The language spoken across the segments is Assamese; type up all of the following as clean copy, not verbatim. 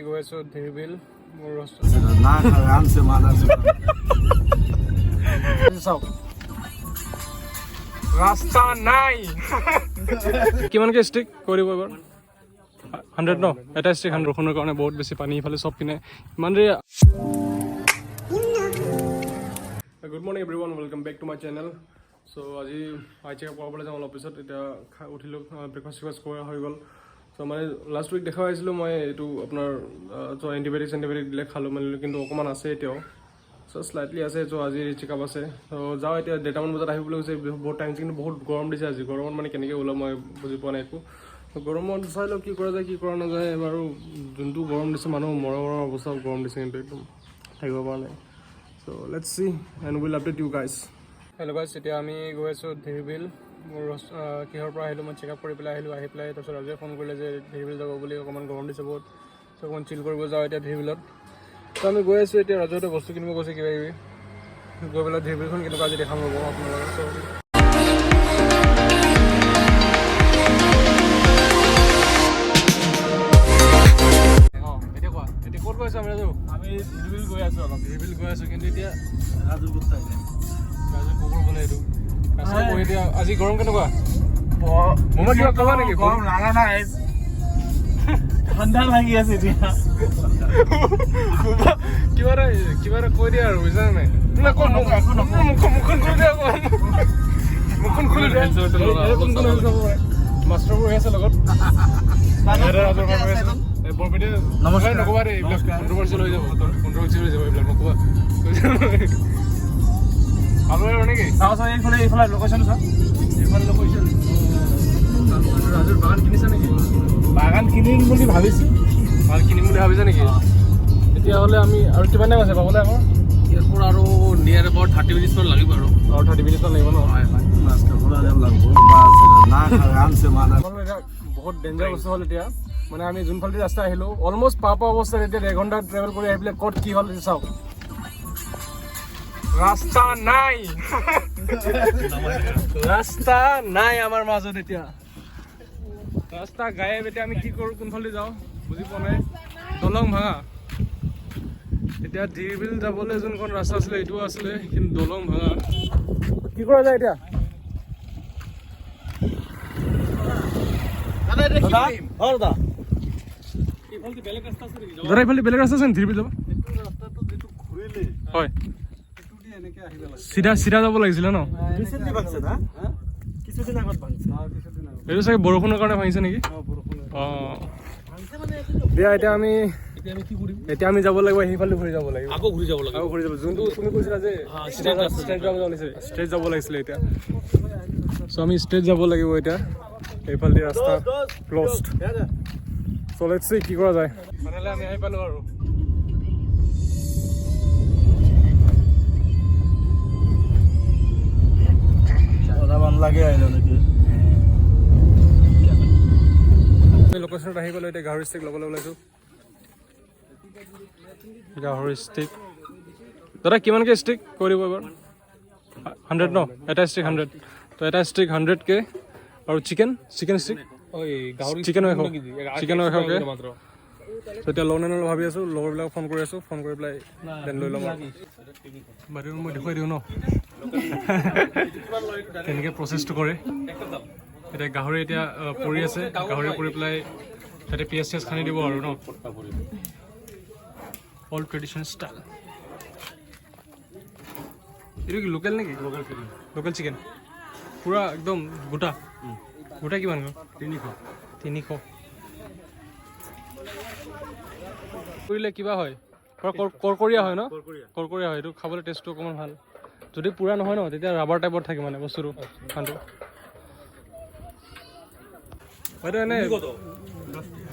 গৈ আছোঁ ধীৰবিল মোৰ नाक आराम से मारा। চাওক, ৰাস্তা নাই। কিমানকৈ ষ্টিক কৰিব এবাৰ? 100 ন? এটা ষ্টিক 100। বৰষুণৰ কাৰণে বহুত বেছি পানী ইফালে চব পিনে ইমান দেৰি। Good morning everyone, welcome back to my channel. So আজি আই চেকআপ কৰাবলৈ যাওঁ অলপ পিছত। এতিয়া খাই উঠিলোঁ, ব্ৰেকফাষ্ট চেকফাষ্ট কৰা হৈ গ'ল। চ' মানে লাষ্ট উইক দেখা পাইছিলোঁ মই এইটো আপোনাৰ। চ' এণ্টিবায়'টিক চেণ্টিবায়'টিক দিলে, খালোঁ মেলিলোঁ, কিন্তু অকণমান আছে এতিয়াও। চ' শ্লাইটলি আছে। চ' আজি চেকআপ আছে, চ' যাওঁ। এতিয়া 1:30মান বজাত আহিবলৈ কৈছে। বহুত টাইম, কিন্তু বহুত গৰম দিছে আজি। গৰমত মানে কেনেকৈ ওলাম মই বুজি পোৱা নাই একো। গৰমত চাই লওক কি কৰা যায়, কি কৰা নাযায় বাৰু। যোনটো গৰম দিছে, মানুহ মৰা মৰা অৱস্থা গৰম দিছে, কিন্তু একদম থাকিব পৰা নাই। So let's see and will update you guys. Hello guys, এতিয়া আমি গৈ আছোঁ ধীৰবিল। মোৰ কিহৰ পৰা আহিলোঁ, মই চেকআপ কৰি পেলাই আহিলোঁ। আহি পেলাই তাৰপিছত ৰাজুৱে ফোন কৰিলে যে ধীৰবিল যাব বুলি, অকণমান গৰম দিছে বহুত, চ' অকণমান চিল কৰিব যাওঁ এতিয়া ধীৰবিলত। ত' আমি গৈ আছোঁ এতিয়া। ৰাজুহঁতে বস্তু কিনিব গৈছে কিবা কিবি। গৈ পেলাই ধীৰবিলখন কেনেকুৱা আজি দেখাম ৰ'ব আপোনালোকক। চ' অঁ, এতিয়া কোৱা, এতিয়া ক'ত গৈ আছোঁ আমি ৰাজু? আমি ধীৰবিল গৈ আছো অলপ। ধীৰবিল গৈ আছোঁ, কিন্তু এতিয়া ৰাজু গুপ্তা। ৰাজু কুকুৰ বোলে এইটো ৰাস্তাত বহি। এতিয়া আজি গৰম কেনেকুৱা মোমা? কিবা ক'বা নেকি? গৰম লগা নাই, ঠাণ্ডা লাগি আছে এতিয়া। কিবা এটা কৈ দিয়া আৰু, বুজিছা নাই? নাই, ক। নকওঁ, একো নকওঁ। মুখখন খুলি দিয়া অকণমান, মুখখন খুলি দিয়া। এই কোন কোন আহিছে চাব পাৰে। মাষ্টৰবোৰ আহি আছে লগত। ইয়াতে ৰাজুৰ ঘৰ গৈ আছে। এই বৰপেটীয়া। নমস্কাৰ। এই নকবা দেই, এইবিলাক নমস্কাৰ। কণ্ট্ৰভাৰ্চিয়েল হৈ যাব, কণ্ট্ৰভাৰ্চিয়েল হৈ যাব এইবিলাক নকবা। ভালো আৰু নেকি? চাওঁ চাওঁ, এইফালে এইফালে লোকেশ্যন চাওঁ। এইফালে লোকেশ্যন। ৰাজুৰ বাগান কিনিছা নেকি? বাগান কিনিম বুলি ভাবিছো। বাগান কিনিম বুলি ভাবিছা নেকি? তেতিয়াহ'লে আমি আৰু কিমান টাইম আছে পাবলৈ আকৌ? ইয়াৰ পৰা আৰু নিয়াৰ এবাউট 30 মিনিটছমান লাগিব আৰু। আৰু 30 মিনিটমান লাগিব ন? হয় হয় হ'ল, এতিয়া বহুত ডেঞ্জাৰ বস্তু হ'ল। এতিয়া মানে আমি যোনফালেদি ৰাস্তা আহিলোঁ, অলমষ্ট পা পা অৱস্থাত এতিয়া 1.5 ঘণ্টা ট্ৰেভেল কৰি আহি পেলাই ক'ত কি হ'ল এইটো চাওক। ৰাস্তা নাই, ৰাস্তা নাই আমাৰ মাজত। এতিয়া ৰাস্তা গায়ব। এতিয়া আমি কি কৰোঁ, কোনফালে যাওঁ বুজি পোৱা নাই। দলং ভাঙা। এতিয়া ধীৰবিল যাবলৈ যোনখন ৰাস্তা আছিলে, এইটোও আছিলে, কিন্তু দলং ভাঙা। কি কৰা যায় এতিয়া? দাদা, অ দাদা। বেলেগ ৰাস্তা আছে নেকি? দাদা, এইফালে বেলেগ ৰাস্তা আছে নেকি ধীৰবিল যাব? ৰাস্তাটো যিটো ঘূৰিলে, হয়। সেইটো দি এনেকে আহিব লাগে। চিধা চিধা যাব লাগিছিলে ন? ৰিচেণ্টলি ভাঙছে না? কিছুদিন আগত ভাঙছে। কিছুদিন আগত। এইটো চাগে বৰষুণৰ কাৰণে ভাঙিছে নেকি? অ, বৰষুণ। অঁ। ভাঙছে মানে। দিয়া, এতিয়া আমি এতিয়া আমি কি কৰিম? এতিয়া আমি যাব লাগিব, সেইফালে ঘূৰি যাব লাগিব। আকৌ ঘূৰি যাব লাগিব। আকৌ ঘূৰি যাব। যোনটো তুমি কৈছিলা যে straight ৰাস্তা। ষ্ট্ৰেইট যাব লাগিছিলে, ষ্ট্ৰেইট যাব লাগিছিলে এতিয়া। চ' আমি ষ্ট্ৰেইট যাব লাগিব এতিয়া। এইফালেদি ৰাস্তা ক্ল'জড। চ' let's C কি কৰা যায়। ফাইনেলি আমি আহি পালোঁ আৰু। লাগে আহিলো নেকি? আমি লোকেশ্যনত আহি গ'লোঁ। এতিয়া গাহৰি ষ্টিক ল'বলৈ ওলাইছোঁ। গাহৰি ষ্টিক দাদা, কিমানকৈ ষ্টিক কৰিব এবাৰ? 100 ন? এটা ষ্টিক 100। তো এটা ষ্টিক 100কৈ। আৰু চিকেন ষ্টিক? গাহৰি। চিকেনো 100, চিকেনো 100কৈ। মাত্ৰ। তো এতিয়া লওঁ নে নলওঁ ভাবি আছোঁ। লগৰবিলাকক ফোন কৰি আছোঁ। ফোন কৰি পেলাই then লৈ ল'ম আৰু। বাইদেউ, মই দেখুৱাই দিওঁ ন কেনেকৈ প্ৰচেছটো কৰে। এতিয়া গাহৰি এতিয়া পৰি আছে। গাহৰি পৰি পেলাই তাতে পিঁয়াজ চিয়াজ সানি দিব আৰু ন, অল ট্ৰেডিশ্যনেল ষ্টাইল। এইটো কি লোকেল নেকি? Local chicken. লোকেল চিকেন পূৰা একদম গোটা গোটা। কিমান? 300। 300। কৰিলে কিবা হয়, পুৰা কৰকৰীয়া হয় ন? কৰকৰীয়া হয়। এইটো খাবলৈ টেষ্টটো অকণমান ভাল। যদি পূৰা নহয় ন, তেতিয়া ৰাবাৰ টাইপত থাকে মানে বস্তুটো খানটো। বাইদেউ, এনে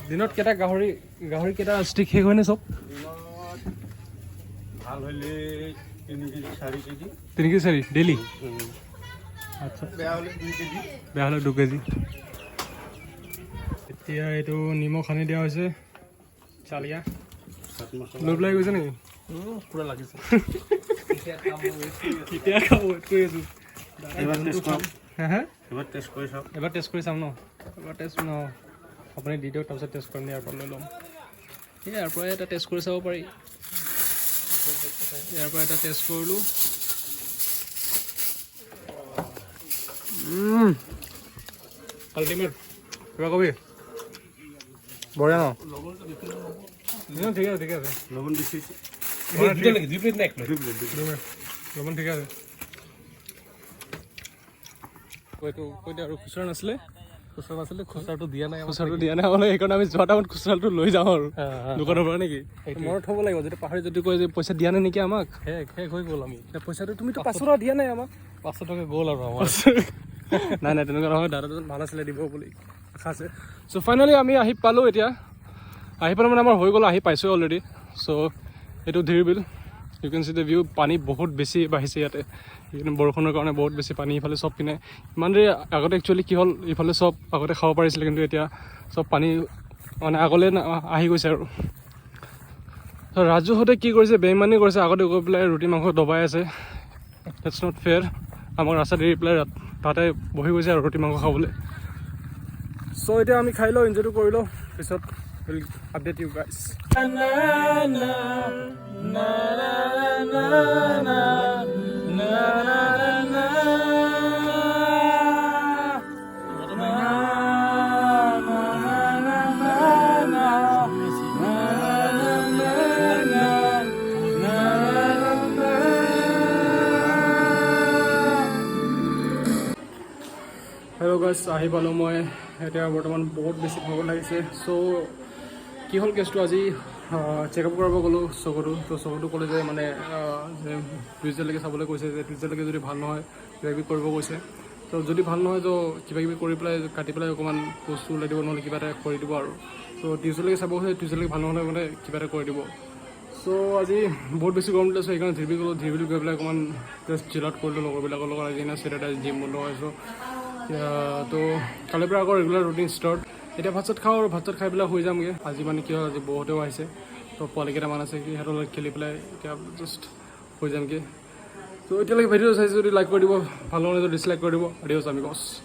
দিনত কেইটা গাহৰি কেইটা ষ্টিক শেষ হয়নে চব? ভাল হ'লে 3 কেজি, 4 কেজি। 3 KG 4 daily? আচ্ছা। বেয়া হ'লে 2 কেজি। বেয়া হ'লে 2 কেজি। এতিয়া এইটো নিমখ সানি দিয়া হৈছে। চালিয়া লৈ পেলাই গৈছে নেকি? পুৰা লাগিছে। কেতিয়া খাব ৱেইট কৰি আছোঁ। এবাৰ টেষ্ট কৰক। হা হা? এবাৰ টেষ্ট কৰি চাওক। এবাৰ টেষ্ট কৰি চাম ন? এবাৰ টেষ্ট ন, আপুনি দি দিয়ক, তাৰপিছত টেষ্ট কৰিম। ইয়াৰ পৰা লৈ ল'ম। ইয়াৰ পৰাই এটা টেষ্ট কৰি চাব পাৰি। ইয়াৰ পৰা এটা টেষ্ট কৰিলোঁ। আল্টিমেট। কিবা কবি? বঢ়িয়া ন? ঠিক আছে, ঠিক আছে। লবণ বেছি। দুটা নেকি? দুই প্লেট নে এক প্লেট? দুই প্লেট, দুই প্লেট। লবণ ঠিকে আছে। এইটো কৈ দে আৰু, খুচুৰা নাছিলে। খুচৰা নাছিলে, খুচৰাটো দিয়া নাই আমাক। খুচৰাটো দিয়া নাই মানে সেইকাৰণে আমি যোৱা টাইমত খুচৰাটো লৈ যাওঁ আৰু হা, হা। দোকানৰ পৰা নেকি? সেইটোৱে। মনত থ'ব লাগিব, যদি পাহৰি যদি কয় যে পইচা দিয়া নাই নেকি আমাক। শেষ শেষ হৈ গ'ল আমি। এতিয়া পইচাটো তুমিতো 500 টকা দিয়া নাই আমাক। 500 টকা গ'ল আৰু আমাৰ। নাই নাই, তেনেকুৱা নহয়। দাদাজন ভাল আছিলে, দিব বুলি আশা আছে। চ' ফাইনেলি আমি আহি পালোঁ। এতিয়া আহি পালোঁ মানে আমাৰ হৈ গ'ল, আহি পাইছোঁ অলৰেডি। চ' এইটো ধীৰ বিল, you can see the view. পানী বহুত বেছি বাঢ়িছে ইয়াতে। এইকেইদিন বৰষুণৰ কাৰণে বহুত বেছি পানী ইফালে চব পিনে। ইমান দেৰি আগতে একচুৱেলি কি হ'ল, ইফালে চব আগতে খাব পাৰিছিলে, কিন্তু এতিয়া চব পানী মানে আগলৈ আহি গৈছে। আৰু ত' ৰাজুহঁতে কি কৰিছে? বেইমানি কৰিছে। আগতে গৈ পেলাই ৰুটি মাংস দবাই আছে। That's not fair. আমাক ৰাস্তাত এৰি পেলাই তাতে বহি গৈছে আৰু ৰুটি মাংস খাবলৈ। চ' এতিয়া আমি খাই লওঁ, এনজয়টো কৰি লওঁ, পিছত will update you guys. Hello guys, আহি পালোঁ মই। এতিয়া বৰ্তমান বহুত বেছি ভাগৰ লাগিছে। চ' কি হ'ল কেছটো, আজি চেকআপ কৰাব গ'লোঁ চকুটো। তো চকুটো ক'লে যে মানে যে টিউজডেলৈকে চাবলৈ কৈছে, যে টিউজডেলৈকে যদি ভাল নহয় কিবা কিবি কৰিব কৈছে। তো যদি ভাল নহয় তো কিবা কিবি কৰি পেলাই কাটি পেলাই অকণমান বস্তু ওলাই দিব, নহ'লে কিবা এটা কৰি দিব আৰু। ত' টিউজডেলৈকে চাব কৈছে, টিউজডেলৈকে ভাল নহ'লে মানে কিবা এটা কৰি দিব। চ' আজি বহুত বেছি গৰম দিলে, চ' সেইকাৰণে ধীৰবিল গ'লোঁ। ধীৰবিল গৈ পেলাই অকণমান জাষ্ট চিল আউট কৰিলোঁ লগৰবিলাকৰ লগত। আজি না চেটাৰডে, জিম বন্ধ হৈ চ' তো কালিৰ পৰা আকৌ ৰেগুলাৰ ৰুটিন ষ্টাৰ্ট। এতিয়া ভাত চাত খাওঁ আৰু ভাত চাত খাই পেলাই শুই যামগৈ। আজি মানে কি হ'ল, আজি বহুতেও আহিছে, তো পোৱালি কেইটামান আছে, সিহঁতৰ লগত খেলি পেলাই এতিয়া জাষ্ট শুই যামগৈ। ত' এতিয়ালৈকে ভিডিঅ' চাইছে যদি লাইক কৰি দিব, ভাল নহ'লে ডিছলাইক কৰি দিব। Adios, amigos.